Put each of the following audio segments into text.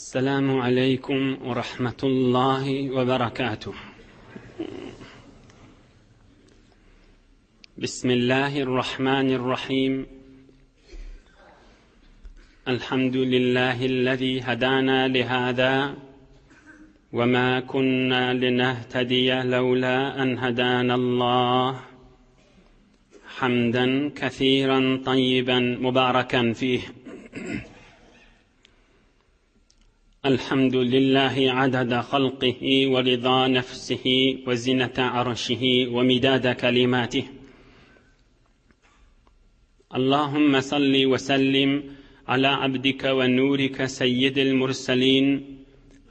Esselamu aleýkum we rahmetullahi we berekatuh. Bismillahirrahmanirrahim. Elhamdülillahi'llezî hedâna lihâzâ ve mâ kunnâ linehtediye lewlâ en hedânallah. Hamden kesîren tayyiben mübâreken fîh. الحمد لله عدد خلقه ورضا نفسه وزنة عرشه ومداد كلماته اللهم صل وسلم على عبدك ونورك سيد المرسلين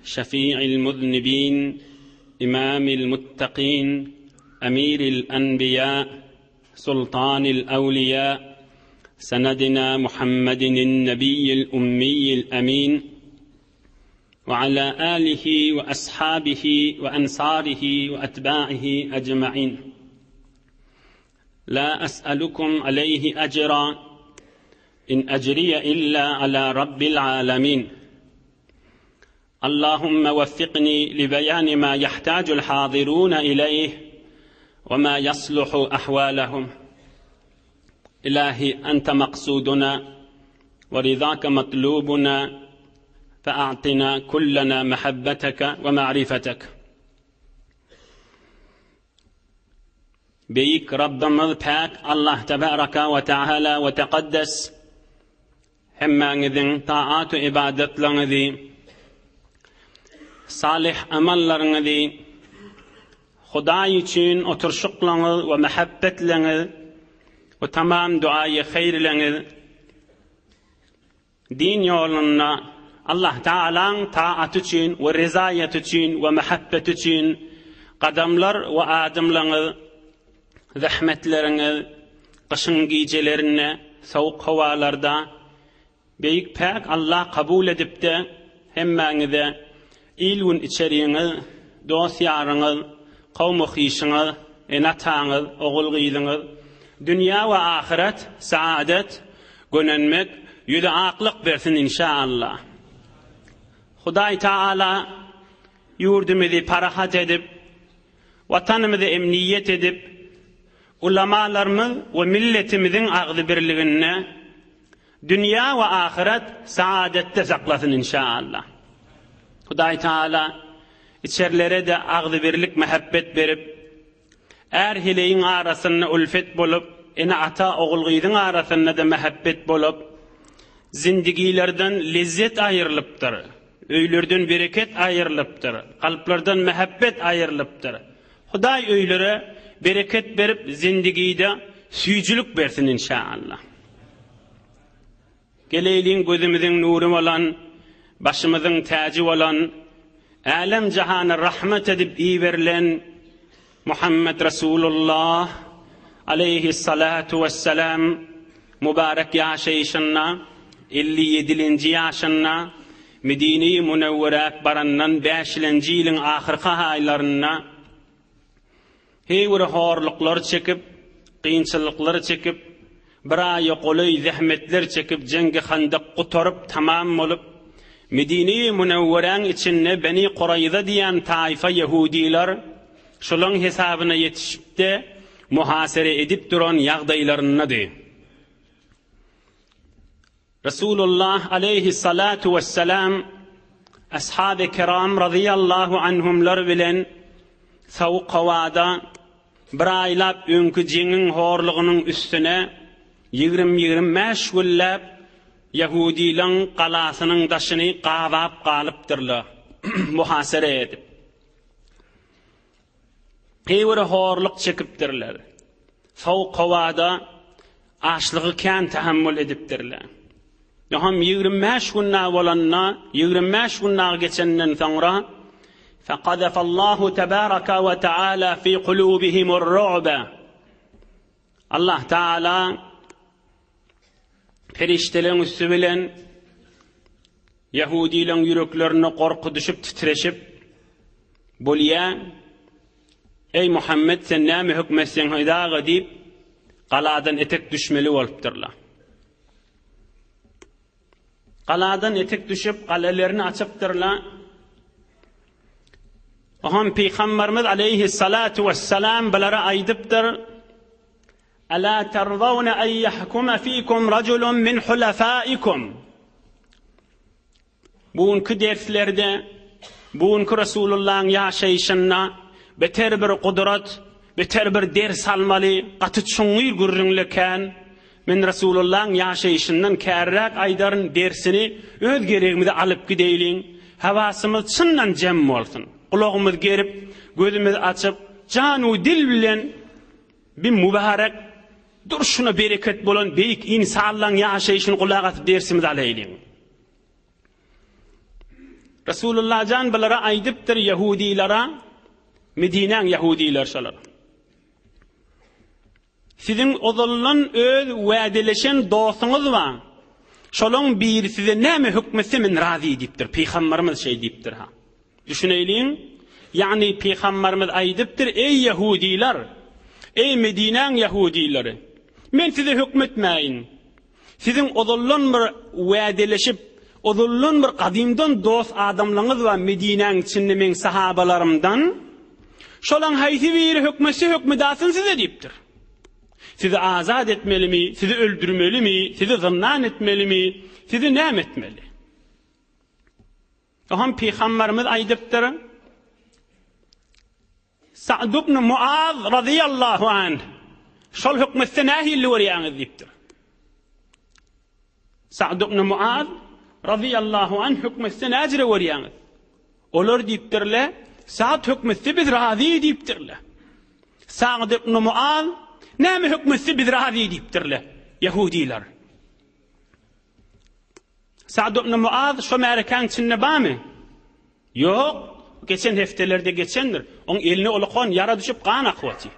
شفيع المذنبين إمام المتقين أمير الأنبياء سلطان الأولياء سندنا محمد النبي الأمي الأمين وعلى آله وأصحابه وأنصاره وأتباعه أجمعين لا أسألكم عليه أجرا إن أجري إلا على رب العالمين اللهم وفقني لبيان ما يحتاج الحاضرون إليه وما يصلح أحوالهم إلهي أنت مقصودنا ورضاك مطلوبنا فأعطنا كلنا محبتك ومعرفتك Beýik Rabbymyz Päk Allah Tebaraka we Teala we Tekaddes hemmäňiziň taat-u ybadatlaryňyzy, salyh amallaryňyzy, Hudaý üçin oturşyklaryňyz we mähebbetleňiz we tamam duaýy haýyrlaryňyz Din ýolunda Allah Tagalaň taaty üçin we rezaýaty üçin we mähebbeti üçin gadamlar we adymlaryňyz, zähmetleriňiz gyşyň gijelerinde, sowuk howalarda Beýik Päk Allah kabul edipde hemmäňize il-gün içeriňiz, dost-ýaryňyz, kowmy-hyşyňyz, ene-ataňyz, ogul-gyzyňyz, dünýä we ahyret saadet, gönenmek, ýüze aklyk bersin inşa Allah. Hudaý Taala ýurdumyzy parahat edip, Watanymyzy emniýet edip, ulamalarymyz we milletimiziň agzybirliginde Dünýä we ahyret saadetde saklasyn inşa Allah. Hudaý Taala içerlere-de agzybirlik mähebbet berip, är-heleýiň arasynda ulfet bolup, ene-ata, ogul-gyzyň arasynda-da mähebbet bolup, zindigilerden lezzet aýrylypdyr, öýlerden bereket aýrylypdyr, kalplardan mähebbet aýrylypdyr. Hudaý öýlere bereket berip zindigide süýjülik bersin inşa Allah. Geleýliň gözümiziň nury bolan, başymyzyň täji bolan, älem jahana rahmet edip iberilen Muhammed Resulullah aleýhissalatu wessalam mübarek ýaşaýşynda 57-nji ýaşynda Medine-i Münewweräk barandan bäşilenji ýylyň ahyrky aýlarynda heý bir horluklar çekip, kynçylyklar çekip, bir aýa golaý zähmetler çekip Jeňgi Handak gutaryp tamam bolup, Medine-i Münewweräň içinde Beni Kuraýza diýen taýfa ýehudylar şolaň hesabyna ýetişip-de muhasere edip duran ýagdaýlaryndady. Resulullah aleýhissalatu wessalam Ashaby kiram razyýallahu anhumlar bilen sowuk howada bir aýlap öňki jeňiň horlugynyň üstüne 20-25 günläp ýahudylaň galasynyň daşyny gabap galypdyrlar, muhasere edip. Heý bir horluk çekipdirler. Sowuk howada açlygy kän tahammul edipdirler. Ýoham 25 gün dagy bolanda, 25 gün dagy geçenden soňra Fekazefallahu tebaraka we taala fi kulubihimur ru'be. Allah Taala perişdeleriň üsti bilen Ýahudylaryň ýüreklerine gorky düşüp titreşip, Bolýa, eý Muhammet, sen näme höküm etseň hydaga diýip, galadan etek düşmeli bolupdyrlar. Galadan etek düşüp, galelerini açypdyrlar. Oňam Pygamberimiz aleýhissalatu wessalam bulara aýdypdyr, Ela terzawne en ýahkuma fikum rajulun min hulafaikum. Bu günki derslerde, bu günki Resulullahyň ýaşaýşynda beter bir gudrat, beter bir ders almaly, gaty çuňňur gürrüňler kän. Men Resulullahyň ýaşaýşyndan kärräk aýdaryn, dersini öz geregimize alyp gideýliň. Hawasymyz çyndan jem bolsun. Gulagymyz gerip, gözümiz açyp, jan-u dil bilen bi mübarek durşuna bereket bolan beýik ynsanlaň ýaşaýşyny gulak asyp dersimizi alaýlyň. Resulullah jan bulara aýdypdyr ýehudilara, Medinäň ýehudileri şolar. Siziň ozaldan öz wädeleşen dostuňyz bar. Şolaň biri size näme hökmetse men razy diýipdir. Pygamberimiz şeý diýipdir ha. Düşüneýliň. Ýagny pygamberimiz aýdypdyr, eý ýehudiler, eý Medinäň ýehudileri, men size hökmetmäýin. Siziň ozaldan bir wädeleşip, ozaldan bir gadymdan dost adamlaryňyz bar Medinäň içinde meň sahabalarymdan. Şolaň haýsy biri hökmetse hökmüdasyn size diýipdir. Sizi azat etmelimi, sizi öldürmelimi, sizi zyndan etmelimi, sizi näme etmeli? Oňam pygamberimiz aýdypdyr. Sa'd ibn Muaz razyýallahu anh, Şol hökmetse nähili görýäňiz diýipdir. Sa'd ibn Muaz razyýallahu anh hökmetse näjire görýäňiz? Olar diýipdirler, Sa'd hökmetse biz razy diýipdirler. Sa'd ibn Muaz näme hökmetse biz razy diýipdirler. Ýehudiler. Sa'd ibn Muaz şo märekäň içinde barmy? Ýok, geçen hepdelerde geçendir. Oň eline ulkan ýara düşüp gan akyp otyr.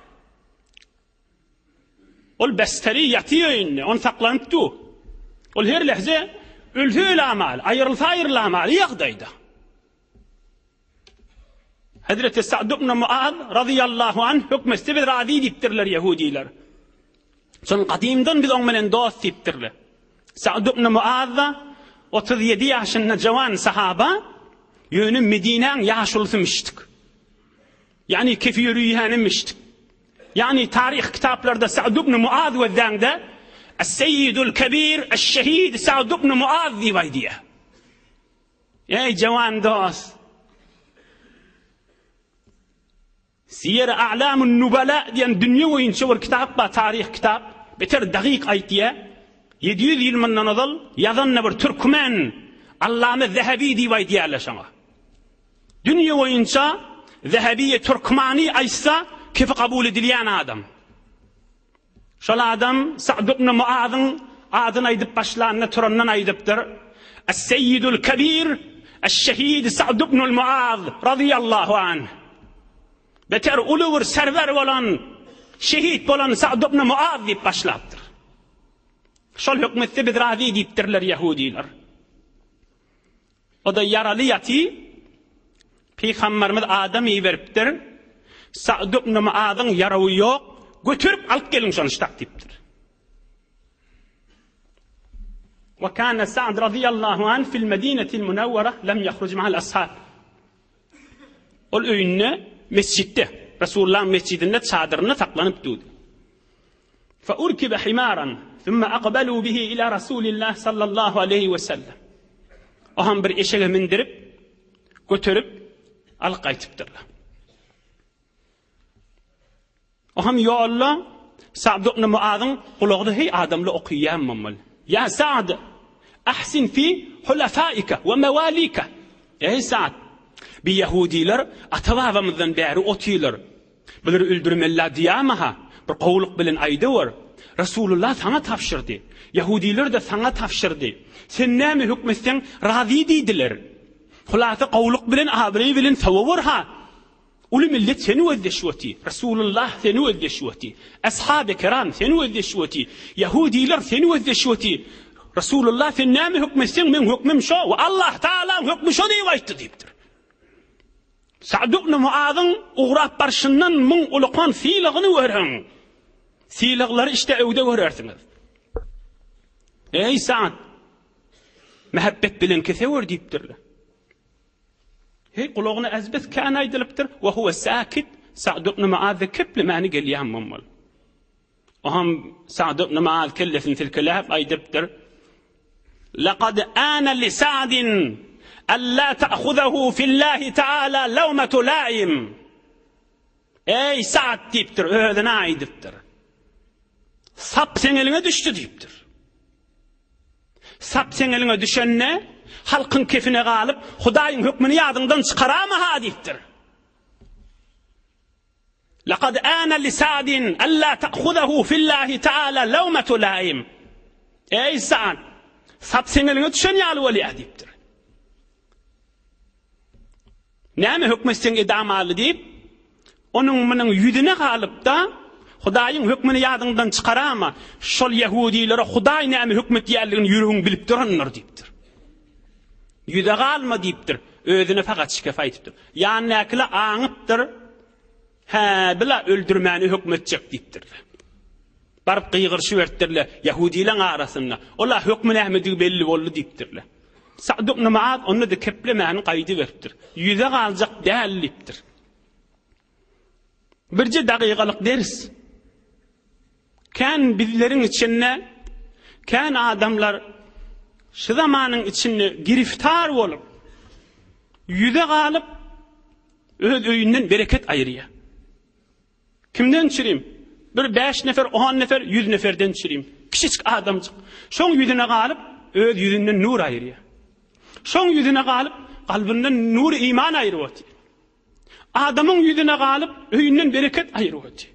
Ol besteri ýatyr öýünde, ony saklanyp dur. Ol her lehze ölse ölamaly, aýrylsa aýrylamaly ýagdaýda. Hezreti Sa'd ibn Muaz razyýallahu anh hökmetse biz razy diýipdirler ýehudiler. Şol gadymdan biz oň bilen dost diýipdirler. Sa'd ibn Muaz da 37 ýaşynda jawan sahaba, ýöne Medinäň ýaşulusy mişdik. Ýagny kefi ýörüýäni mişdik. Ýagny taryh kitaplarda Sa'd ibn Muaz gözläňde Es-Seýidul Kebir, Eş-Şehid Sa'd ibn Muaz diýip aýdýar. Eý, jawan dost! Siýer A'lamun Nubala diýen dünýe boýunça bir kitap bar, taryh kitap. Beter dagyk aýtýar. 700 ýyl mundan ozal ýazan-da bir türkmen Allame Zehebi diýip aýdýarlar şoňa. Dünýe boýunça Zehebi Türkmani aýtsa, kefi kabul edilýän adam. Şol adam Sa'd ibn Muazyň adyny aýdyp başlanda turandan aýdypdyr, Es-Seýidul Kebir, Eş-Şehid Sa'd ibnul Muaz razyýallahu anh. Beter uly bir serwer bolan, şehit bolan Sa'd ibn Muaz diýip başlapdyr. Şol hökmetse biz razy diýipdirler ýehudiler. O-da ýaraly ýaty. Pygamberimiz adam iberipdir. Sa'd ibn Muazyň ýarawy ýok, göterip alyp geliň şony ştak diýipdir. Wa kana Sa'd radiyallahu anh fil Medinetil Munawwara lem yahruj ma'al ashab. Ol öýünde mesjitde, Resulullahyň mesjidinde çadyrynda saklanyp durdy. Fe urkibe himaran, thumma aqbalu bihi ila Rasulillah sallallahu aleýhi we sellem. O hem bir eşege mindirip, göterip alyp gaýtypdyrlar. O hem ýolda Sa'd ibn Muazyň gulagyna heý adamly okaýan mummul. Ýa Sa'd, ahsin fi hulafaika we mawalika. Eý Sa'd, bi ýahudiler ata-babamyzdan bäri otyrlar. Bulary öldürmeli-la diýýärmi-ha? Bir gowulyk bilen aýdawer. Resulullah saňa tabşyrdy. Ýahudiler-de saňa tabşyrdy. Sen näme höküm etseň, razy diýdiler. Hulasa gowulyk bilen, abraý bilen sowawer-ha. Uly millet seni gözleşip otyr. Resulullah seni gözleşip otyr. Ashaby kiram seni gözleşip otyr. Ýahudiler seni gözleşip otyr. Resulullah sen näme höküm etseň, meň hökmüm şo we Allah Tagalaň hökmi şo diýip aýtdy diýipdir. Sa'd ibn Muazyň ugrap barşyndan muň ulukan sylagyny görüň. Sylaglary işte öwde görersiňiz. Eý Sa'd! Mähebbet bilen kesewer diýipdirler. Heý, gulagyna äzbes kän aýdylypdyr, we huwe sakit, Sa'd ibn Muaz-da keplemäni gelýän bolmaly. Oham Sa'd ibn Muaz kellesini silkeläp aýdypdyr, Laqad ana li Sa'din alla ta'khuzahu fillahi ta'ala lawmatu la'im. Eý, Sa'd diýipdir, özüne aýdypdyr. Sap seň eliňe düşdi diýipdir. Sap seň eliňe düşende, halkyň kefine galyp, Hudaýyň hökmüni ýadyňdan çykarama-ha diýipdir. Laqad ana li Sa'din alla ta'khuzahu fillahi ta'ala lawmatu la'im. Eý Sa'd, sap seň eliňe düşen ýaly bolýar diýipdir. Näme hökm etseň edamaly diýip, onuň munuň ýüzüne galyp-da, Hudaýyň hökmüni ýadyňdan çykarama, şol ýehudilere Hudaý näme hökm etýänligini ýüregiň bilip durandyr diýipdir. Ýüze galma diýipdir, özüne fakat şikef aýdypdyr. Ýanyndakylar aňypdyr, Hä, bila öldürmäni hökm etjek diýipdirler. Baryp gygyryşyberipdirler ýahudileň arasynda. Ola hökmi nämedigi belli boldy diýipdirler. Sa'd ibn Muaz onda-da keplemäni gaýdyberipdir. Ýüze galjak däl diýipdir. Birje dagygalyk ders. Kän bizleriň içinde kän adamlar şu zamanyň içinde giriftar bolup, ýüze galyp, öz öýünden bereket aýyrýar. Kimden çürim? Bir bäş nefer, on nefer, ýüz neferden çürim. Kiçijik adamjyk. Şoň ýüzüne galyp, öz ýüzünden nur aýyrýar. Şoň ýüzüne galyp, kalbyndan nury iman aýryp otyr. Adamyň ýüzüne galyp, öýünden bereket aýryp otyr.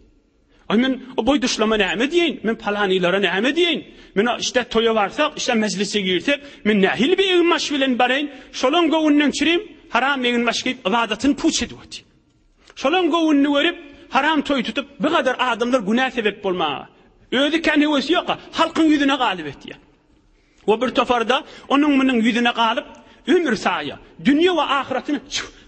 Aý men o boý duşlama näme diýeýin? Men palanylara näme diýeýin? Men işte toýa barsak, işte mejlise girsek, men nähili bir eginbaş bilen baraýyn? Şolaň göwnünden çürim, haram eginbaş geýip, ybadatyny puç edip otyr. Şolaň göwnüni görüp, haram toý tutup, bu gadar adamlar günä sebep bolmaga. Özi kän höwesi ýok-a, halkyň ýüzüne galyp etýär. We bir toparda onuň-munuň ýüzüne galyp, ömür saýa, dünýe we ahyratyny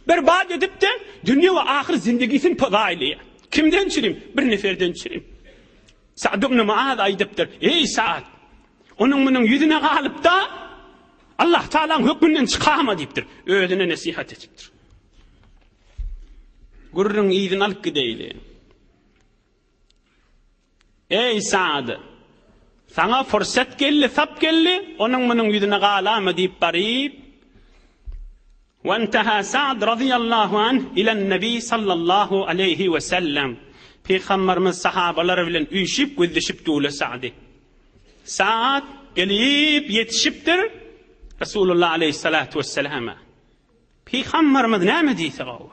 berbat edip-de, dünýe we ahyr zindigisini zaýalaýar. Kimden çürim? Bir neferden çürim. Sa'd ibn Muaz aýdypdyr, Eý Sa'd! Onuň-munuň ýüzüne galyp-da, Allah Tagalaň hökmünden çykama diýipdir. Özüne nesihat edipdir. Gürrüň yzyny alyp gideýli. Eý Sa'd! Saňa fursat geldi, sap geldi, onuň-munuň ýüzüne galama diýip baryp, Wenteha Sa'd razyýallahu anh ilen-nebi sallallahu aleýhi we sellem. Pygamberimiz sahabalary bilen üýşüp gözleşip durlar Sa'dy. Sa'd gelip ýetişipdir Resulullah aleýhissalatu wesselama. Pygamberimiz näme diýse gowy.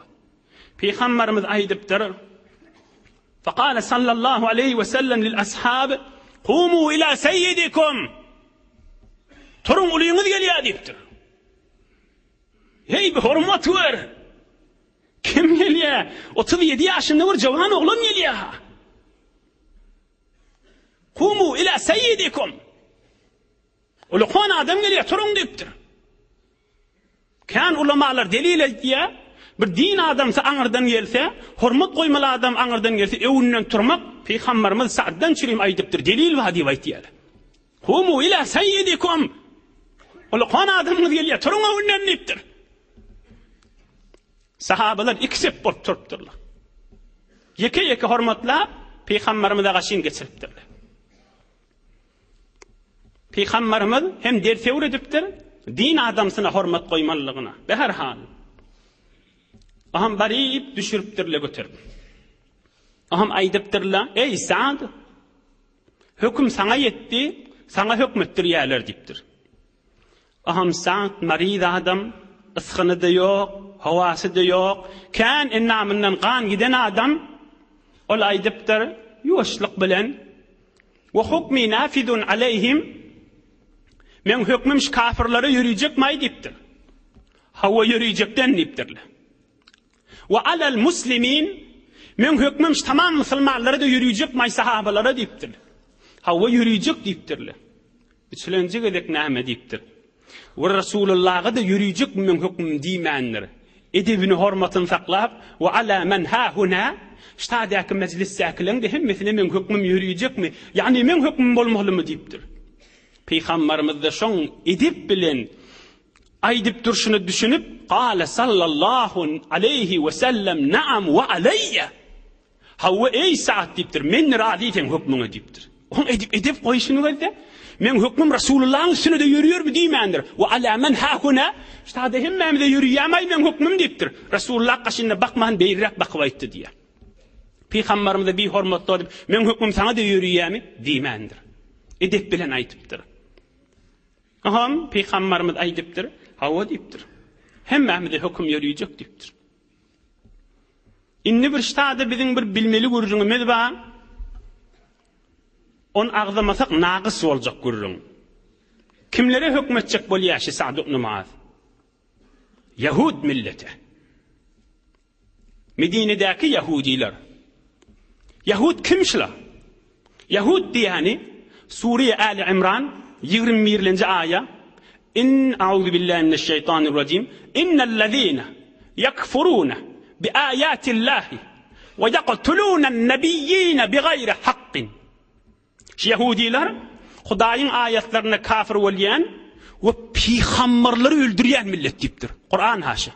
Pygamberimiz aýdypdyr, Fekale sallallahu aleýhi we sellem lil ashab, Kumu ila seyyidikum. Turuň ulyňyz gelýär diýipdir. Heý, bir hormat ber. Kim gelýär? 37 ýaşynda bir jawan oglan gelýär. Kumu ila seyyidikum. Ulukan adam gelýär, turuň diýipdir. Kän ulamalar delil aýtýar, bir din adamsy aňyrdan gelse, hormat goýmaly adam aňyrdan gelse, öwünden turmak Pygamberimiz Sa'ddan çürim aýdypdyr, delil bar diýip aýtýarlar. Kumu ila sayyidikum. Ulukan adamyňyz gelýär, turuň öwünden diýipdir. Sahabalar iki sep bolup turupdyrlar. Ýeke-ýeke hormatlap Pygamberimize gaşyn geçiripdirler. Pygamberimiz hem ders öwredipdir, din adamsyna hormat goýmalydygyna. Beherhal, Aham baryp düşüripdirle göterip. Aham aýdypdyrla, Eý Sa'd, höküm saňa ýetdi, saňa hökm etdirýärler diýipdir. Aham Sa'd maryz adam, ysgyny-da ýok, howasy-da ýok, kän endamyndan gan giden adam, ol aýdypdyr, ýuwaşlyk bilen, We hukmi nafizun aleýhim, Meň hökmüm şu kafirlere ýörüjekmaý diýipdir. Hawa ýörüjekden diýipdirler. We alel muslimin, Meň hökmüm şu tamam musulmanlara-da ýörüjekmaý sahabalara diýipdir. Hawa ýörüjek diýipdirler. Üçülenji gezek näme diýipdir? We Resulullaha-da ýörüjekmi meň hökmüm diýmändir. Edebini, hormatyny saklap, We ala men ha-huna, ştadäki mejlisdäkileň-de hemmesine meň hökmüm ýörüjekmi, ýagny meň hökmüm bolmalymy diýipdir. Pygamberimiz-de şoň edep bilen. Aýdyp durşuna düşünip, Gale sallallahu aleýhi we sellem naam we aleýýe. Hawa, eý Sa'd diýipdir, men razy seň hökmüňe diýipdir. Oň edip edep goýşuny gözle. Meň hökmüm Resulullahyň üstüne-de ýörüýärmi diýmändir. We ala men hahuna, şu taýda hemmämize ýörüýämaý meň hökmüm diýipdir. Resulullah gaşynda bakman beýleräk bakyp aýtdy diýýär. Pygamberimize bihormatlyk edip, meň hökmüm saňa-da ýörüýämi diýmändir. Edep bilen aýdypdyr. Oňam pygamberimiz aýdypdyr, Hawa diýipdir. Hemmämize höküm ýörüjek diýipdir. Indi bir ştada biziň bir bilmeli gürrüňimiz bar. On agzamasak nagys boljak gürrüň. Kimlere höküm etjek bolýar şi Sa'd ibn Muaz? Ýahud millete. Medinedäki ýahudylar. Ýahud kim şula? Ýahud diýýäni Sure Äli Imran 21-nji aýa In auzu billahi mineşşeýtanirrajim Innellezine ýekfurune bi aýatillahi we ýektulunen nebiýýine bigaýri hakkin Şu ýahudylar Hudaýyň aýatlaryna kafir bolýan we pygamberleri öldürýän millet diýipdir. Kuran haşa.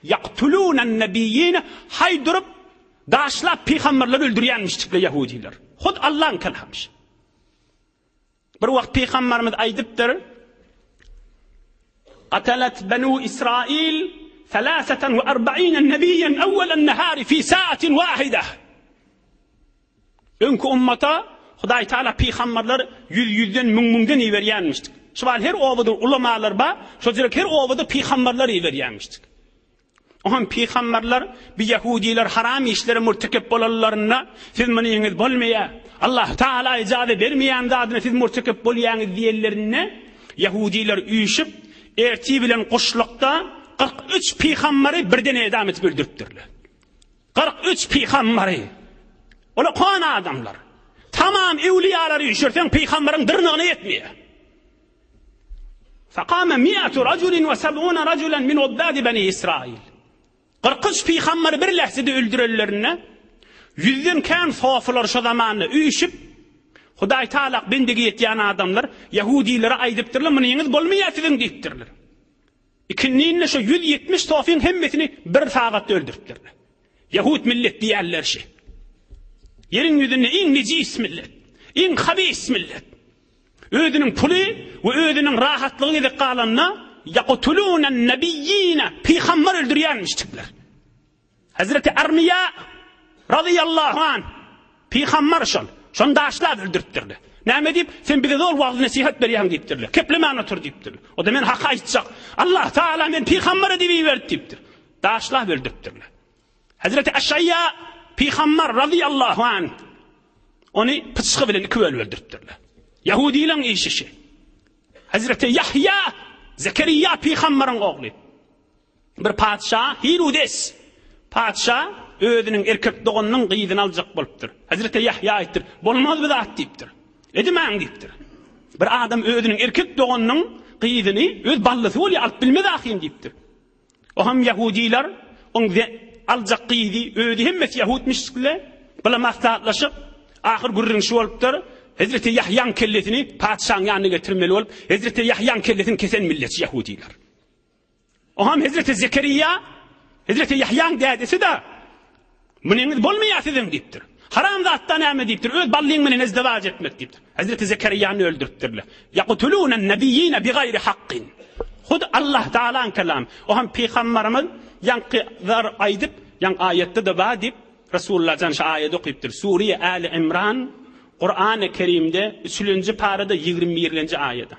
Ýaktulunan nebiýýine haý durup daşlap pygamberleri öldürýänmişdikler ýahudylar. Hut Allaň kelamyş. Bir wagt pygamberimiz aýdypdyr, Gatalat banu Israil selaseten we arbaine nebiýen awwelen nahari fi saatin wahida. Öňki ummata Hudaý Taala pygamberler ýüz-ýüzden, müň-müňden iberýänmişdik. Şu wagt her obada ulamalar bar, şol ýerek her obada pygamberler iberýänmişdik. Oňam pygamberler bi ýahudylar haram işlere murtekep bolanlarynda siz munyňyz bolmaýar. Allah Taala ijaza bermeýän zadyna siz murtekep bolýaňyz diýenlerinde ýahudylar üýşüp ertir bilen guşlukda 43 pygamberi birden edam edip öldüripdirler. 43 pygamberi. Olar kon adamlar. Tamam ewliýalary üýşürseň pygamberiň dyrnagyna ýetmeýär. Fekame mi'atu raculin we seb'une raculen min ubbadi beni Israil. 43 pygamberi bir lähzede öldürenlerinde ýüzden kän sofylar şo zamanda üýşüp Hudaý Taala bendigi ýetýän adamlar ýahudilere aýdypdyrlar, munyňyz bolmaýar siziň diýipdirler. Ikindinde şo 170 sofyň hemmesini bir sagatda öldüripdirler. Ýahud millet diýerler şi. Ýeriň ýüzünde iň nejis millet, iň habis millet. Özüniň puly we özüniň rahatlygy gezek galanda, ýakutulunen nebiýýine, pygamber öldürýänmişdikler. Hezreti Armiýa razyýallahu anh, pygamber şol, şony daşlap öldüripdirler. Näme diýip, sen bize zol wagyz-nesihat berýäň diýipdirler. Keplemän otur diýipdirler. O-da men haky aýtjak. Allah Taala meni pygamber edip iberdi diýipdir. Daşlap öldüripdirler. Hezreti Eşaýa pygamber razyýallahu anh ony pyçgy bilen iki bölüp öldüripdirler. Ýahudylaryň işi şi. Hezreti Ýahýa Zekeriýa pygamberiň ogly. Bir patyşa Hirudes patyşa özüniň erkek doganynyň gyzyny aljak bolupdyr. Hezreti Ýahýa aýtdyr, bolmaz bu zat diýipdir. Edmäň diýipdir. Bir adam özüniň erkek doganynyň gyzyny öz ballysy bolýar alyp bilmez ahyryn diýipdir. Oňam ýahudylar, oň aljak gyzy, özi hemmesi ýahutmyşdykle, bile maslahatlaşyp, ahyr gürrüň şu bolupdyr, Hezreti Ýahýaň kellesini patyşaň ýanyna getirmeli bolup, Hezreti Ýahýaň kellesini kesen milletçi ýahudylar. Oňam Hezreti Zekeriýa, Hezreti Ýahýaň dädesi-de, Munyňyz bolmaýar siziň diýipdir. Haram zatda näme diýipdir, öz ballyň bilen izdiwaç etmek diýipdir. Hezreti Zekeriýany öldüripdirler. Ýakutulunen nebiýine bigaýri hakkin. Hut Allah Taalaň kelamy. O hem pygamberimiz ýaňky zar aýdyp, ýaňky aýatda-da bar diýip, Resulullah jan şu aýady okypdyr. Sure Äli Imran, Kurany Kerimde üçülenji parada 21-nji aýada.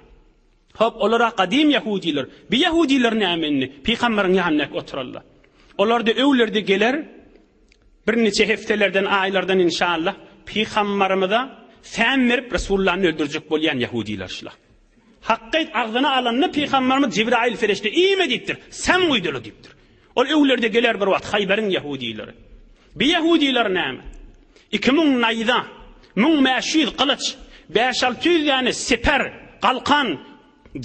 Hop, olar-a gadym ýahudylar. Bi ýahudylar näme indi? Pygamberiň ýanynda oturarlar. Olar-da öwlerde geler, birniçe hepdelerden, aýlardan inşallah, Pygamberimize säm berip Resulullany öldürjek bolýan ýahudylar şular. Hakky agzyna alanda Pygamberimiz Jibraýyl perişde iýme diýipdir, säm guýdular diýipdir. Ol öwlerde geler bir wagt Haýbaryň ýahudilary. Bi ýahudiler näme? 2000 naýza, 1500 gylyç, bäş-alty ýüz däne siper, galkan,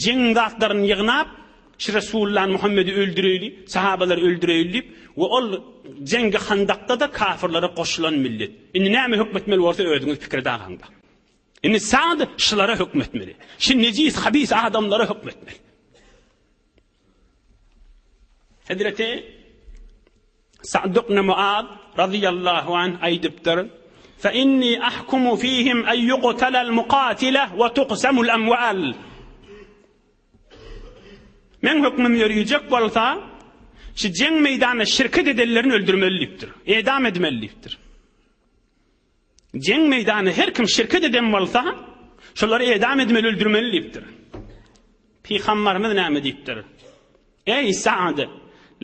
jeň zatlaryny ýygnap, şu Resulullah Muhammedi öldüreýli, sahabalary öldüreýli diýip, we ol jeňgi Handakda-da kafirlere goşulan millet. Indi näme hökmetmeli bolsa özüňiz pikir edagaňda. Indi Sad şulara hökmetmeli. Şu nejis, habis adamlara hökmetmeli. Hezreti Sa'd ibn Muaz razyýallahu anh aýdypdyr, Fe inni ahkumu fihim en yuqtalal muqatila we tuqsamul amwal. Meň hökmüm ýörüjek bolsa, şu jeň meýdanyna şirket edenlerini öldürmeli diýipdir. Edam edmeli diýipdir. Jeň meýdanyna her kim şirket eden bolsa, şolary edam edmeli, öldürmeli diýipdir. Pygambarymyz näme diýipdir? Eý Sa'd,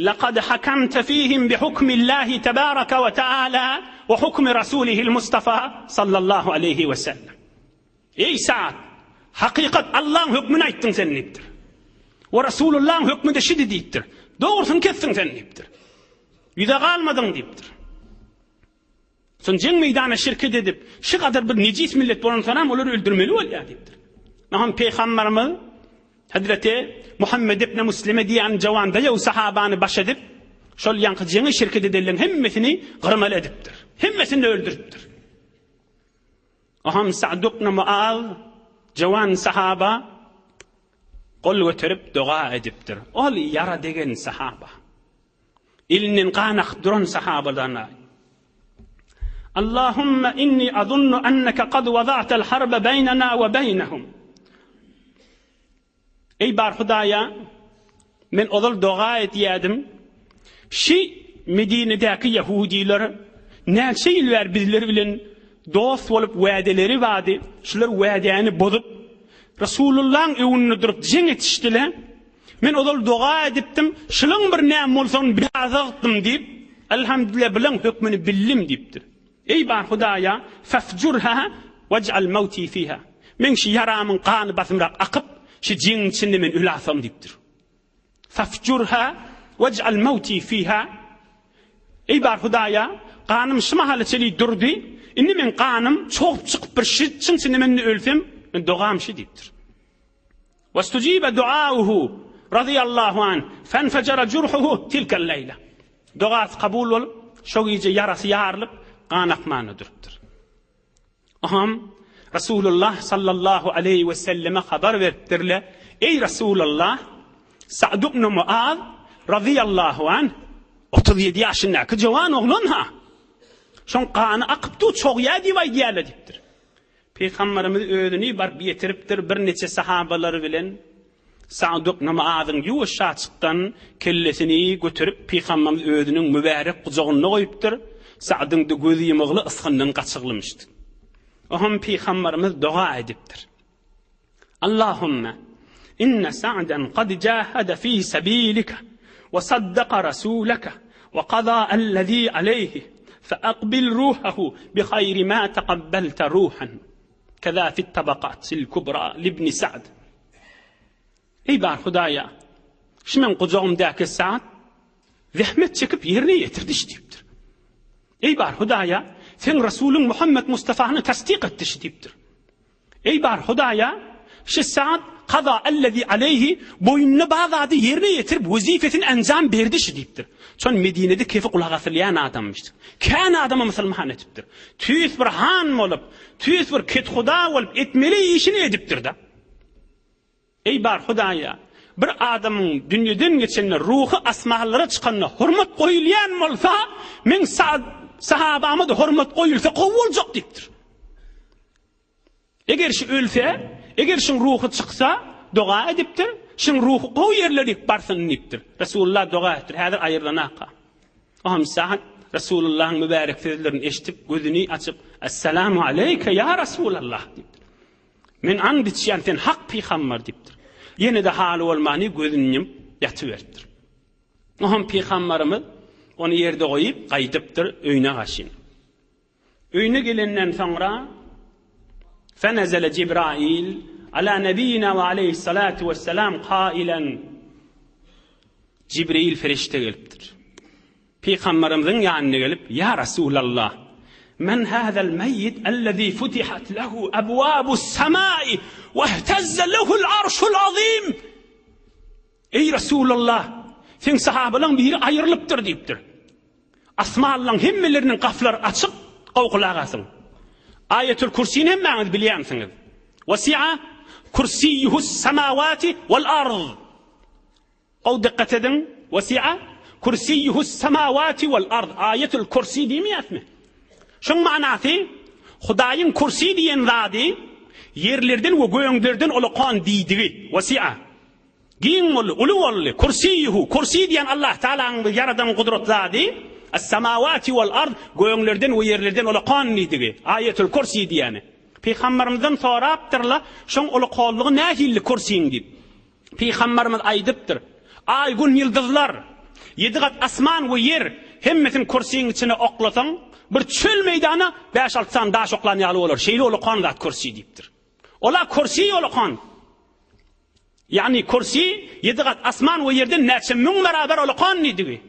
laqad hakamta fihim bi hukmillahi tebaraka we taala we hukmi rasulihil Mustafa sallallahu aleýhi we sellem. Eý Sa'd, hakykat Allaň hökmüni aýtdyň sen diýipdir. We Rasulullaň hökmü-de şidi diýipdir. Dogrusyny kesdiň sen diýipdir. Ýüze galmadyň diýipdir. Soň jeň meýdanyna şirket edip, şu gadar bir nejis millet bolansoňam olary öldürmeli bolýar diýipdir. Naham Pygamberimiz Hezreti Muhammed ibn Muslime diýen jawan daýaw sahabany baş edip, şol ýaňky jeňe şirket edenleriň hemmesini gyrmaly edipdir. Hemmesini öldüripdir. Aham Sa'd ibn Muaz jawan sahaba gol göterip doga edipdir. Ol ýara degen sahaba. Elinden gan akyp duran sahabadan Allahumma inni azunnu annaka kad wada'tal harba baynana we baynahum. Eý bar Hudaýa, men ozal doga edýärdim. Şi Medinedäki ýahudiler näçe ýyl bäri bizler bilen dost bolup wädeleri bardy. Şular wädäni bozup, Resulullahyň öňünde durup jeň etişdiler. Men ozal doga edipdim, şylyň bir näme bolsagyny bilazakdym diýip, Elhamdülillah bileň hökmüni bildim diýipdir. Eý bar Hudaýa, fefjurha wej'al mewti fiha. Meň şu ýaramyň gany basymrak akyp, şu jeňiň içinde men ölasam diýipdir. Fefjurha wej'al mewti fiha. Eý bar Hudaýa, ganym şu mahala çenli durdy, indi meň ganym çogup çykyp bir şu çyň içinde men ölsem, men dogam şu diýipdir. Westujibe duauhu razyýallahu anh fenfejere jurhuhu tilkel leýle. Dogasy kabul bolup, şo gije ýarasy ýarylyp, gan akmana durupdyr. Aham Rasulullah sallallahu aleýhi we selleme habar beripdirle, Eý Rasulullah, Sa'd ibn Muaz razyýallahu anh 37 ýaşyndaky jowan oglan ha. Şoň gany akyp dur, çogýar diýip aýdýarlar diýipdir. Pygamberimiz özüni baryp ýetiripdir birniçe sahabalary bilen. Sa'd ibn Muazyň ýuwaşjaçykdan kellesini göterip Pygamberimiz özüniň mübärek gujagynda goýupdyr. Sa'dyň-da gözi ýumugly ysgyndan gaçyglymyşdy. Oňam Pygamberimiz doga edipdir. Allahümme inne Sa'dan kad jahada fi sabilike we saddaka rasuleke we kaza ellezî aleyhi fe akbil ruhahu bi hayri ma tekabbelte ruhan keza fit tabakatil kubra libni Sa'd Eý bar Hudaýa, şu meň gujagymdaky Sa'd zähmet çekip ýerine ýetirdi şu diýipdir. Eý bar Hudaýa, seň Rasulyň Muhammet Mustafany tasdik etdi şu diýipdir. Eý bar Hudaýa, şu saat kaza ellezî aleyhi boýnuna bar zady ýerine ýetirip wezipesini enjam berdi şu diýipdir. Şon Medinede kefi gulak asylýan adamyşdy. Kän adamy musulman edipdir. Tüýs bir han bolup, tüýs bir kethuda bolup etmeli işini edipdir-de. Eý bar Hudaýa, bir adamyň dünýeden geçende ruhy asmanlara çykanda hormat goýulýan bolsa, meň sahabama-da hormat goýulsa gowy boljak diýipdir. Eger şu ölse, eger şuň ruhy çyksa, doga edipdir, şuň ruhy gowy ýerlerik barsyn diýipdir. Resulullah doga etdir, häzir aýrylanaka. Ohm Sa'd Resulullahyň mübärek sözlerini eşidip, gözüni açyp, Essalamu aleýke ýa Resulallah diýipdir. Men and içýän, sen hak pygamber diýipdir. Ýene-de haly bolmany gözüni ýumup ýatyberipdir. Ohm pygamberimiz ony ýerde goýup gaýdypdyr öýüne gaşyn. Öýüne gelenden soňra Fenezele Jibrail ala nebiyina we aleyhissalatu vesselam kailen Jibril ferişte gelipdir. Pygamberimiziň ýanyna gelip, Ýa Resulallah, men hazel meýit ellezî futihat lehu ebwâbus semâi we ihtezze lehul arşul azîm. Eý Resulallah, seň sahabalaň biri aýrylypdyr diýipdir. Asmanlaň hemmeleriniň gapylary açyk, gowy gulak asyň. Aýatul Kürsini hemmäňiz bilýänsiňiz. Wasi'a kursiyyuhus samawati wal ard. Gowy dykgat ediň. Wasi'a. Kursiýuhus samawati wal ard, Aýetul Kursi diýmeýäsmi? Şoň manasy, Hudaýyň kursi diýen zady ýerlerden we göňlerden ulakan diýdigi, wasi'a. Giň boldy, uly boldy. Kursiýuhu, kursi diýen Allah Tagalaň bir ýaradan gudrat zady, es-samawati wal ard, göňlerden we ýerlerden ulakan diýdigi, Aýetul Kursi diýeni. Pygambermizden sorapdyrlar, şoň ulakanlygy nähilli kursiň diýip. Pygamberimiz aýdypdyr, Aý, Gün, ýyldyzlar, ýedi gat asman we ýer, hemmesini kürsiň içine oklasaň, bir çöl meýdana bäş-alty sany daş oklan ýaly bolar, şeýle ulakan zat kürsi diýipdir. Ola kürsi ulakan. Ýagny kürsi ýedi gat asman we ýerden näçe müň barabar ulakan diýdigi.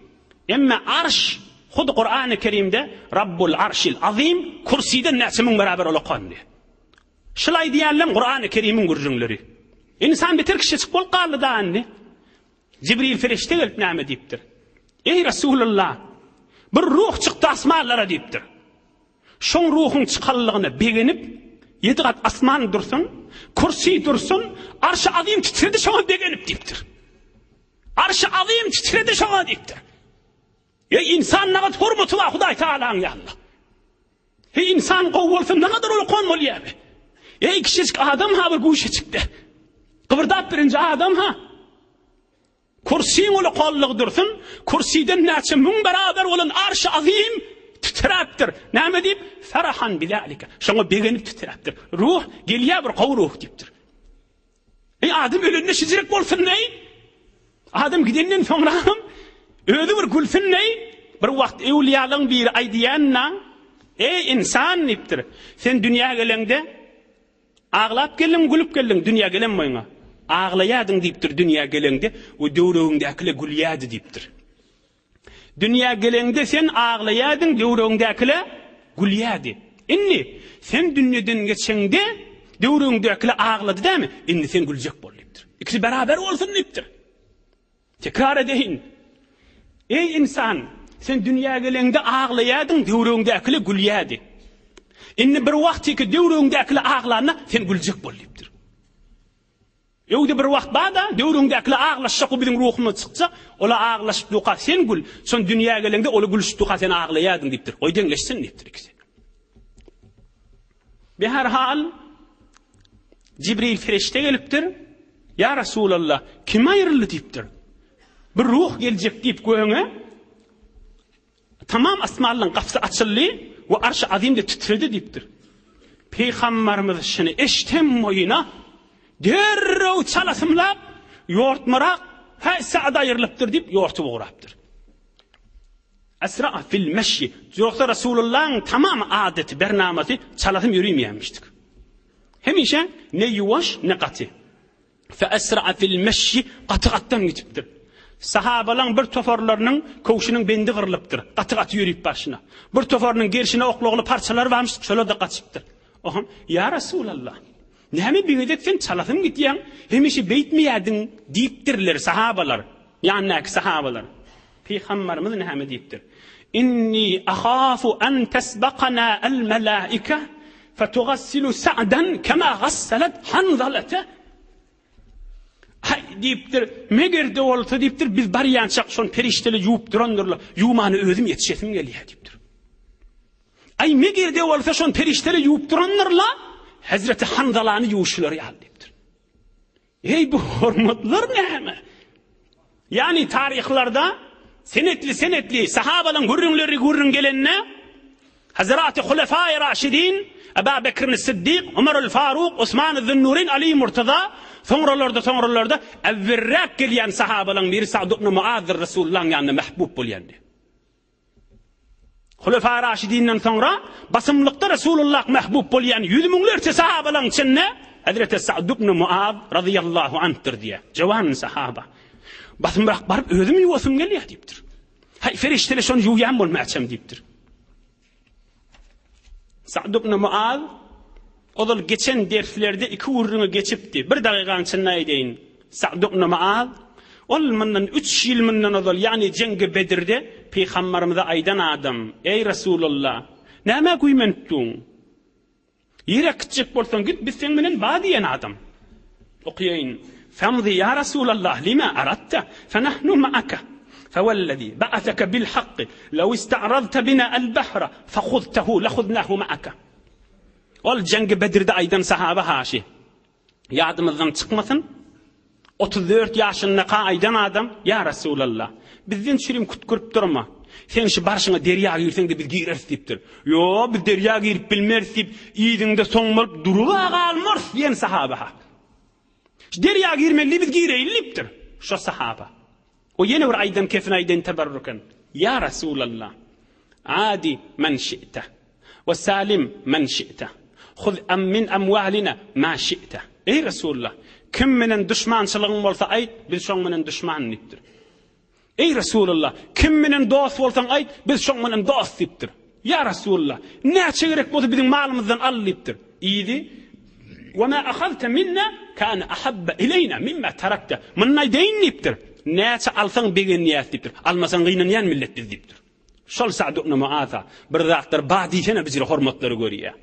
Emma arş, hut Kurany Kerimde Rabbul arşil azim kürsiden näçe müň barabar ulakan diýýär. Şul aýdýanlam Kurany Kerimiň gürrüňleri. Ynsan beter kişiçik bolup galdy da indi. Jibril perişde gelip näme diýipdir? Eý Resulullah, bir ruh çykdy asmanlara diýipdir. Şoň ruhuň çykanlygyna begenip, ýedi gat asman dursun, kürsi dursun, arşy azym titredi şoňa begenip diýipdir. Arşy azym titredi şoňa diýipdir. Eý ynsan nagat hormaty bar Hudaý Tagalaň ýanynda. Heý ynsan gowy bolsa nagadar ulakan bolýarmy? Eý kiçijik adam ha bir guşeçikde. Gybyrdap birinji adam ha. Kursiň ulakanlygy dursun, kursiden näçe müň beraber bolan arş azim titräpdir. Näme diýip? Farahan bizalika. Şoňa begenip titräpdir. Ruh gelýär bir gowy ruh diýipdir. Eý adam ölende şijirek bolsun-eý. Adam gidenden soňram özi bir gülsün-eý. Bir wagt öwlüýalaryň biri aýdýan-da, Eý ynsan diýipdir. Sen dünýä geleňde aglap geldiň, gülüp geldiň dünýä gelen boýuňa. Aglaýardyň diýipdir dünýä geleňde we döwregiňdäkiler gülýärdi diýipdir. Dünýä geleňde sen aglaýardyň, döwregiňdäkiler gülýärdi. Indi sen dünýeden geçeňde döwregiňdäkiler aglady dämi? Indi sen güljek bol diýipdir. Ikisi beraber bolsun diýipdir. Tekrar edeýin. Eý ynsan, sen dünýä geleňde aglaýardyň, döwregiňdäkiler gülýärdi. Indi bir wagtyky döwregiňdäkiler aglanda sen güljek bol diýipdir. Öwde bir wagt bar-da, döwrüňdäkiler aglaşjak we biziň ruhumyz çykjak, olar aglaşyp durka sen gül, şon dünýä geleňde olar gülüşip durka sen aglaýardyň diýipdir. Goý deňleşsin diýipdir ikisi. Beherhal Jibril perişde gelipdir. Ýa Resulallah, kim aýryldy diýipdir. Bir ruh geljek diýip göňe Tamam asmanlaryň gapysy açyldy we arşy azym-da titredi diýipdir. Pygambarymyz şuny eşden boýuna derrew çalasymlap, ýortmarak, Hä, Sa'd aýrylypdyr diýip, ýortup ugrapdyr. Esra'a fil meşyi. Ýogsa Resulullahyň tamam adaty, bernamasy çalasym ýörimeýärmişdik. Hemişe ne ýuwaş, ne gaty. Feesra'a fil meşyi gaty-gatdan gitipdir. Sahabalaň bir toparlarynyň köwşüniň bendi gyrylypdyr, gaty-gaty ýörüp barşyna. Bir toparynyň gerşine oklagly parçalar barmyş, şolar-da gaçypdyr. Oňam, Ýa Resulallah, näme bir gezek sen çalasyn gidýäň, hemişe beýtmeýärdiň diýipdirler sahabalar, ýanyndaky sahabalar. Pygambarymyz näme diýipdir? Inni ahafu an tesbakana al-malaika fetugassilu Sa'dan kema gassalat Hanzalata. Haý diýipdir, meger-de bolsa diýipdir, biz barýançak şony perişdeler ýuwup durandyrlar, ýuwmana özüm ýetişesim gelýär diýipdir. Aý meger-de bolsa şony perişdeler ýuwup durandyrlar, Hezreti Hanzalany ýuwuşlary ýaly diýipdir. Eý bu hormatlar näme? Ýagny taryhlarda senetli-senetli sahabalaň gürrüňleri gürrüň gelende Hazraty Hulefai Raşidin, Eba Bekrin Siddik, Umarul Faruk, Osman Zünnurin, Ali Murtaza, soňralarda soňralarda äwwelräk gelýän sahabalaň biri Sa'd ibn Muazdyr Resulullahyň ýanynda mähbub bolýandy. Hulefa Raşidinden soňra basymlykda Resulullah mähbub bolýan ýüz müňlerçe sahabalaryň içinde Hezreti Sa'd ibn Muaz razyýallahu anhdyr diýýär. Jawan sahaba. Basymrak baryp özüm ýuwasym gelýär diýipdir. Haý ferişdeler şony ýuwýan bolmaçam diýipdir. Sa'd ibn Muaz ozal geçen derslerde iki gürrüňi geçipdi. Bir dagygaň içinde aýdaýyn. Sa'd ibn Muaz ol mundan üç ýyl mundan ozal, ýagny jeňgi Bedirde pygambarymyza aýdan adam, Eý Resulallah, nämä güýmenip duň? Ýere gitjek bolsaň git, biz seň bilen ba diýen adam. Okaýaýyn. Famzi ýa Resulallah lima aradta, fe nahnu ma'aka. Fewellezî ba'aseke bil hakki, lew ista'razte bina el bahra fehuztehu lehuznahu ma'ake. Ol Jeňgi Bedirde aýdan sahaba haşy. Ýadymyzdan çykmasyn, 34 ýaşyndaka aýdan adam, Ýa Resulallah, bizden çürim kütkürip durma. Sen şu barşyňa derýa girseň-de biz gireris diýipdir. Ýo, biz derýa girip bilmeris diýip, yzyňda soň bolup duruba galmarys diýen sahaba hak. Şu derýa girmeli biz gireýli diýipdir. Şo sahaba. O ýene bir aýdan kesin aýdaýyn teberrüken. Ýa Resulallah, adi men şi'te we salim men şi'te, huz min amwalina ma şi'te. Eý Resulallah, kim bilen duşmançylygyň bolsa aýt, biz şoň bilen duşman diýipdir. Eý Resulallah, kim bilen dost bolsaň aýt, biz şoň bilen dost diýipdir. Ýa Resulallah, näçe gerek bolsa biziň malymyzdan al diýipdir. Yzy, Ve ma ahazte minna kana ahabba ileýna mimma tarakta. Muny aýdaýyn diýipdir. Näçe alsaň begenýäs diýipdir. Almasaň gynanýan millet biz diýipdir. Şol Sa'd ibn Muaza bir zatlar ba diýsene bijire hormatlary görýär.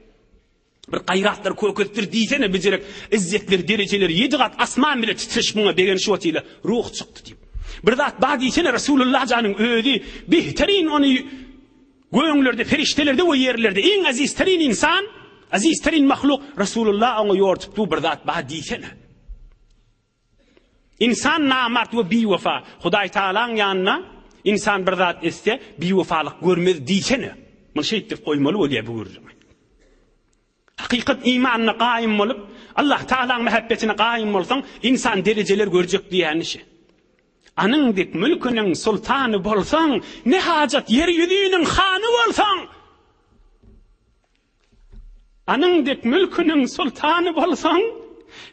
Bir gaýratlar kökezipdir diýsene bijirek izzetler, derejeler ýedi gat asman bile titreşip muňa begenişip otyla ruh çykdy diýip. Bir zat ba diýsene Resulullah janyň özi behterin ony Göklerde, perişdelerde we ýerlerde iň ezizterin ynsan, ezizterin mahluk Resulullah oňa ýortup dur bir zat bar diýsene. Ynsan namart we biwefa. Hudaý Tagalaň ýanynda ynsan bir zat etse, biwefalyk görmez diýsene. Muny şeýtdirip goýmaly bolýar bu gürrüňi. Hakykat imanyna gaýym bolup, Allah Tagalaň mähebbetine gaýym bolsaň, ynsan derejeler görjek diýýäni şi. Anyň dek mülküniň sultany bolsaň, ne hajat ýer ýüzüniň hany bolsaň! Anyň dek mülküniň sultany bolsaň,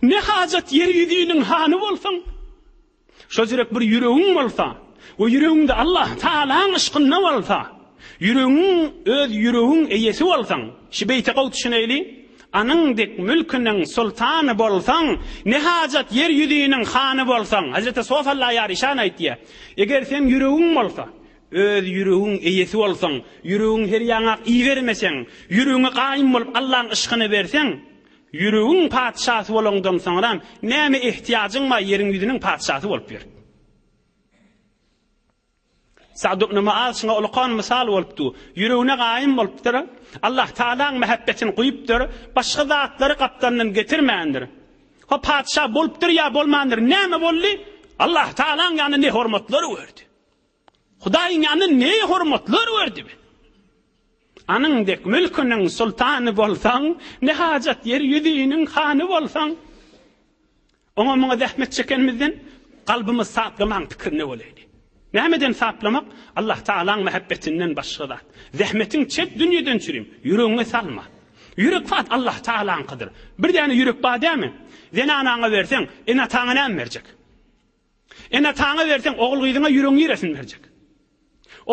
ne hajat ýer ýüzüniň hany bolsaň! Şojürek bir ýüregiň bolsa we ýüregiňde Allah Tagalaň yşkynda bolsa, ýüregiň öz ýüregiň eýesi bolsaň, şu beýte gowy düşüneýli, Anyň dek mülküniň sultany bolsaň, ne hajat ýer ýüzüniň hany bolsaň. Hezreti Sof Allaýar işan aýtýar, Eger seň ýüregiň bolsa, öz ýüregiň eýesi bolsaň, ýüregiň her ýaňak ibermeseň, ýüregiňe gaýym bolup Allaň yşkyny berseň, Ýüregiň patyşasy bolaňdan soňram näme ehtiýajyň bar ýeriň ýüzüniň patyşasy bolup ýör. Sa'd ibn Muaz şuňa ulukan mysal bolupdy. Ýüregine gaýym bolupdyr. Allah Tagalaň mähebbetini guýupdyr. Başga zatlary gapdalyndan getirmändir. Ho patyşa bolupdyr ýa bolmandyr näme boldy? Allah Tagalaň ýanynda ne hormatlar gördi. Hudaýyň ýanynda ne hormatlar gördi. Anyň dek mülküniň sultany bolsaň, ne hajat ýer ýüzüniň hany bolsaň. Oňa muňa zähmet çekenimizden kalbymyz saplamaň pikirine bolaýly. Nämeden saplamak? Allah Tagalaň mähebbetinden başga zat. Zähmetiň çek dünýeden çürim, ýüregiňe salma. Ýürek fat Allah Tagalaňkydyr. Bir däne ýürek bar dämi? Zenanaňa berseň, ene-ataňa näme berjek? Ene-ataňa berseň, ogul-gyzyňa ýüregiň niresini berjek?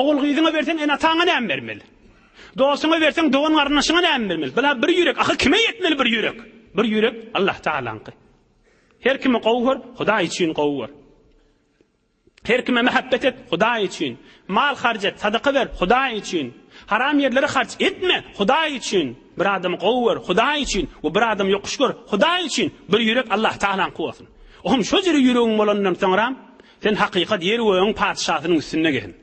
Ogul-gyzyňa berseň, ene-ataňa näme bermeli? Dostuňa berseň, dogan-garyndaşyňa näme bermeli? Bula bir ýürek, ahyr kime ýetmeli bir ýürek? Bir ýürek Allah Tagalaňky. Her kimi gowy gör, Hudaý üçin gowy gör. Her kime mähebbet et, Hudaý üçin. Mal harç et, sadaka ber, Hudaý üçin. Haram ýerlere harç etme, Hudaý üçin. Bir adamy gowy gör, Hudaý üçin we bir adamy ýokuş gör, Hudaý üçin. Bir ýürek Allah Tagalaňky bolsun. Ohm şo jüri ýüregiň bolandan soňram, sen hakykat ýer-gögüň patyşasynyň üstünde gezin.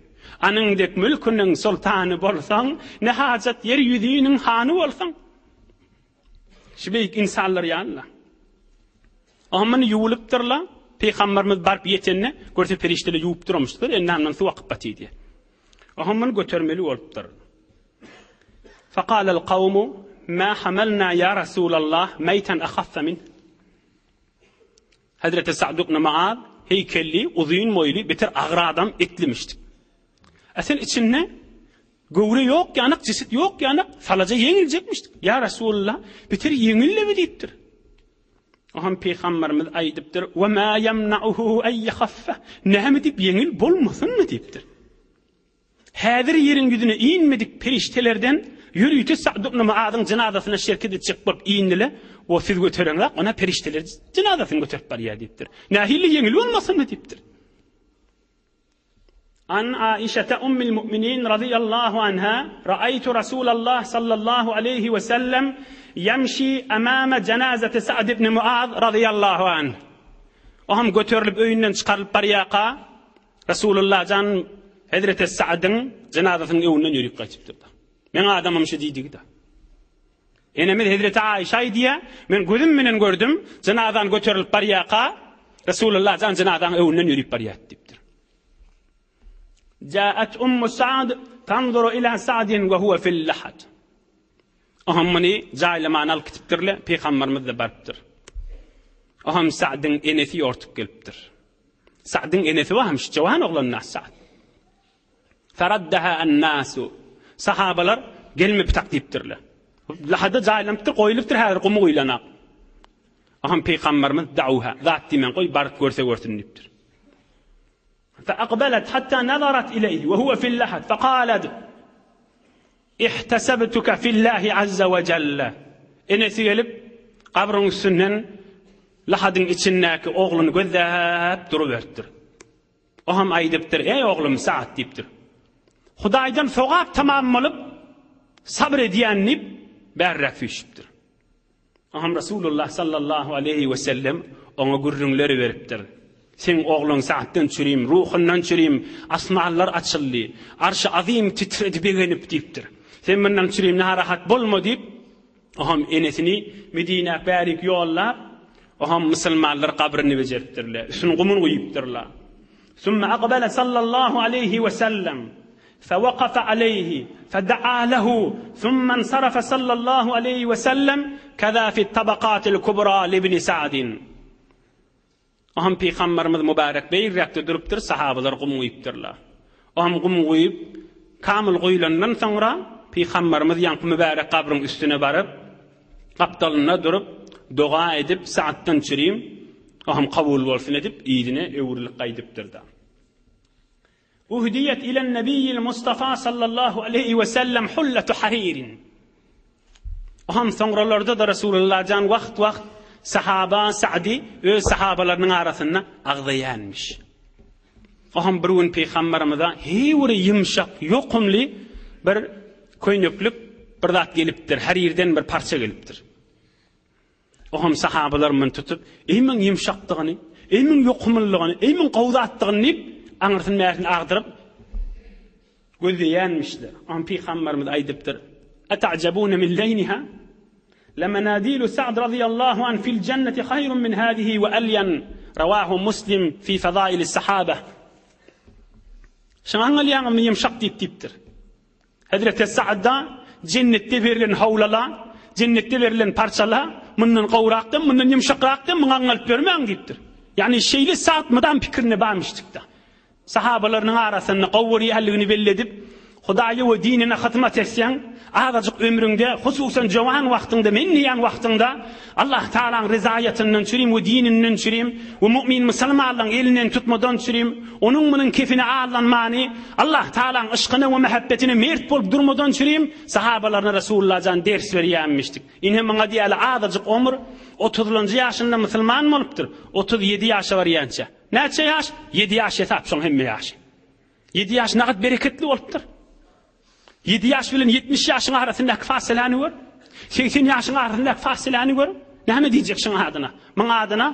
Anyň dek mülküniň soltany bolsaň, ne hajat ýer ýüzüniň hany bolsaň. Şu beýik ynsanlar ýaly-la. Ohm muny ýuwulypdyr-la, Pygamberimiz baryp ýetende, görse perişdeler ýuwup duramyşdyr, endamyndan suw akyp batyr diýýär. Ohm muny götermeli bolupdyr. Faqalal kawmu, ma hamalna ya Rasulallah meýtan ahaffa min. Hezreti Sa'd ibn Muaz heýkelli, uzyn boýly, beter agyr adam etlimişdi. A sen içinde göwre ýok ýanyk, jeset ýok ýanyk, salaja ýeňiljekmişdik. Ýa Resulullah, beter ýeňillemi diýipdir. Oňam pygamberimiz aýdypdyr: "Wa ma ýamna'uhu ay yahaffa." Näme diýip ýeňil bolmasynmy diýipdir. Häzir ýeriň ýüzüne inmedik perişdelerden ýörite Sa'd ibn Muazyň jynazasyna şerket etjek bolup indile, O siz götereňzak, ona perişdeler jynazasyny göterip barýar diýipdir. Nähili ýeňil bolmasynmy diýipdir. An Aişete ummil mu'minin radiyallahu anha ra'aytu Rasulallah sallallahu aleyhi ve sellem yemşi amama cenazeti Sa'd ibn Muaz radiyallahu anh. O hem göterilip öýünden çykarylyp barýarka. Resulullah jan Hezreti Sa'dyň jynazasynyň öňünden ýörüp gaýtypdyr-da. Meň adamym şu diýdigi-de. Enemiz Hezreti Aýşa aýdýar, men gözüm bilen gördüm, jynazan göterilip barýarka, Resulullah jan jynazaň öňünden ýörüp barýar diýipdir. Ja'at Ummu Sa'd tanzuru ila Sa'din we huwa fil lahad. Oham muny jaýlamany alyp gitipdirler, pygamberimiz-de barypdyr. Oham Sa'dyň enesi ýortup gelipdir. Sa'dyň enesi bar hem şu jowan oglan Sa'd. Faraddaha an-nasu. Sahabalar gelme pitak diýipdirler. Lahada jaýlanypdyr, goýulypdyr, häzir gumy guýlanak. Aham pygamberimiz da'uha, zat diýmän goý, baryp görse görsün diýipdir. Fa aqbalat hatta nazarat ilayhi wa huwa fil lahad fa qalat Ihtasabtuka fillahi azza we jalla. Enesi gelip gabryň üstünden lahadyň içindäki ogluny gözläp duruberipdir. O hem aýdypdyr, Eý oglum Sa'd diýipdir. Hudaýdan sogap tamam bolup, sabyr edýän diýip, bärräk süýşüpdir. O hem Resulullah sallallahu aleýhi we sellem oňa gürrüňler beripdir. Seň ogluň Sa'ddan çürim, ruhundan çürim, asmanlar açyldy, arşy azym titredi begenip diýipdir. Sen mundan çürim narahat bolma diýip, Oham enesini Medinä bärik ýollap, oham musulmanlar gabryny bejeripdirler, üstüne gumuny guýupdyrlar. Summa aqbala sallallahu aleýhi we sellem, fewakafa aleýhi, fedaa lehu, summa ensarafa sallallahu aleýhi we sellem, keza fit tabakatil kubra libni Sa'din. Oham pygambarymyz mübärek beýigräkde durupdyr, sahabalar gum guýupdyrlar. Oham gum guýup, kamyl guýlandan soňra pygambarymyz ýaňky mübärek gabryň üstüne baryp, gapdalynda durup, doga edip, saatdan çürim, oham kabul bolsun edip, yzyna öwrülip gaýdypdyr-da. Uhdiýet ilen nebiýil Mustafa sallallahu aleýhi we sellem hullatu haririn. Oham soňralarda-da Resulullah jan wagt-wagt sahaba Sa'dy öz sahabalarynyň arasynda agzaýanmyş. Oham bir gün pygamberimize heý bir ýumşak, ýokumly bir köýneklik bir zat gelipdir, harirden bir parça gelipdir. Oňam sahabalar muny tutup, Eý muň ýumşakdygyny, eý muň ýokumlylygyny, eý muň gowy zatdygyny diýip, aňyrsyny bärsini agdyryp gözleýänmişler. Oňam pygamberimiz aýdypdyr, Eta'jebune min leýniha? Lemenadilu Sa'd razyýallahu anh fil jenneti haýrun min hâzihi we elýen. Rawahu Muslim fi fazailis sahabah. Şuňa aňalýaňyzmy ýumşak diýip diýipdir. Hezreti Sa'da jennetde berlen howlala, jennetde berlen parçala mundan gowrakdam, mundan ýumşakrakdam, muňa aňňalyp ýörmäň diýipdir. Ýagny şeýle Sa'd mydam pikirinde barmyşdykda. Sahabalarynyň arasynda gowy görýänligini belli edip, Hudaýa we dinine hyzmat etseň, azajyk ömrüňde, hususan jowan wagtyňda, men diýýän wagtyňda Allah Tagalaň ryzaýatyndan çürim we dininden çürim we mu'min musulmanlaryň elinden tutmadan çürim, onuň-munuň kefine aldanmany, Allah Tagalaň yşkyna we mähebbetine mert bolup durmadan çürim, sahabalaryna Resulullah jan ders berýänmişdik. Ine muňa diýeli azajyk omur, otuzlanjy ýaşynda musulman bolupdyr, 37 ýaşa barýança. Näçe ýaş? Ýedi ýaş hesap şoň hemme ýaşy. Ýedi ýaş nagat bereketli bolupdyr. Ýedi ýaş bilen 70 ýaşyň arasyndaky fasyläni gör. 80 ýaşyň arasyndaky fasyläni gör. Näme diýjek şuň adyna? Muň adyna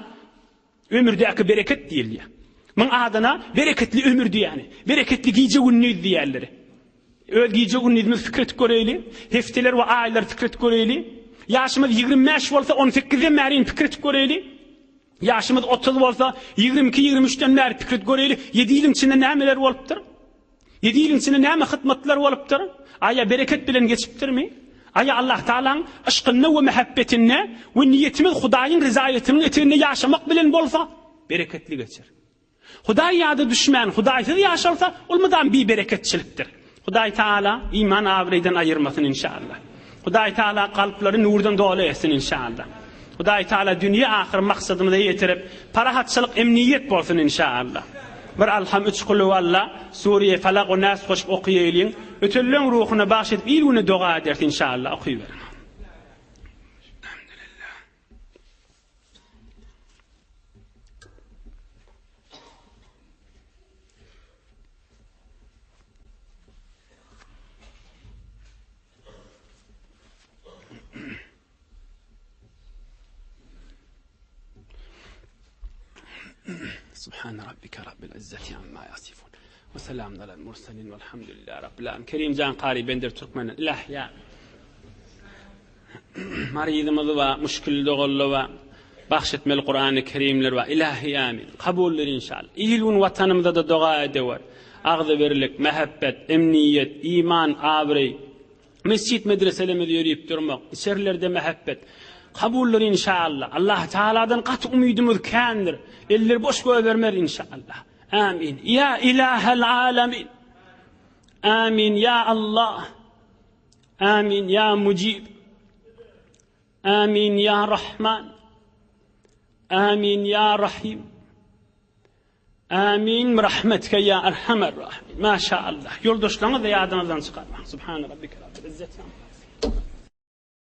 ömürdäki bereket diýilýär. Muň adyna bereketli ömür diýýäni. Bereketli gije-gündiz diýýärler. Öz gije-gündizimizi pikir edip göreýli. Hepdeler we aýlary pikir edip göreýli. Ýaşymyz 25 bolsa 18-den bäri pikir edip göreýli. Ýaşymyz 30 bolsa, 22-23 den bäri pikir edip göreýli, ýedi ýylyň içinde nämeler bolupdyr? Ýedi ýylyň içinde näme hytmatlar bolupdyr? Aýa bereket bilen geçipdirmi? Aýa Allah Tagalaň yşkynda we mähebbetinde we niýetimiz Hudaýyň ryzaýatynyň eteginde ýaşamak bilen bolsa, bereketli geçer. Hudaý ýada düşmän, Hudaýsyz ýaşalsa, ol mydam bibereketçilikdir. Hudaý Tagala iman abraýdan aýyrmasyn inşallah. Hudaý Tagala kalplary nurdan doly etsin inşallah. Hudaý Tagala dünýe ahyr maksadymyza ýetirip, parahatçylyk emniýet bolsun inşallah. Bir Alham üç Kulüwalla, Suriye Falak we Nas goşup okaýalyň. Ötenleň ruhuna bagş edip il güne doga ederis inşallah. Okyberiň. Subhane rabbike rabbil izzeti amma yasifun. Ve selamun alel murselin velhamdülillahi rabbil alemin. Kerim Jan Kari Bender Türkmenden. Ilah ya. Maryzymyz bar, müşkil doganlar bar. Bahş etmeli Kurany Kerimler bar. Ilahi amin. Kabuldyr inşallah. Il gün watanymyza-da doga edewer. Agzybirlik, mähebbet, emniýet, iman, abraý. Mesjit medreselerimiz ýörüp durmak, içerilerde mähebbet. Kabuldyr inşallah. Allah Taaladan gaty umydymyz kändir. Eller boş goýbermez inşallah. Amin. Ya ilahel alemin. Amin ya Allah. Amin ya mujib. Amin ya Rahman. Amin ya Rahim. Amin rahmetike ya erhamer rahimin. Maşallah. Ýoldaşlaryňyzy ýadyňyzdan çykarmaň. Subhane rabbike rabbil izzeti amma.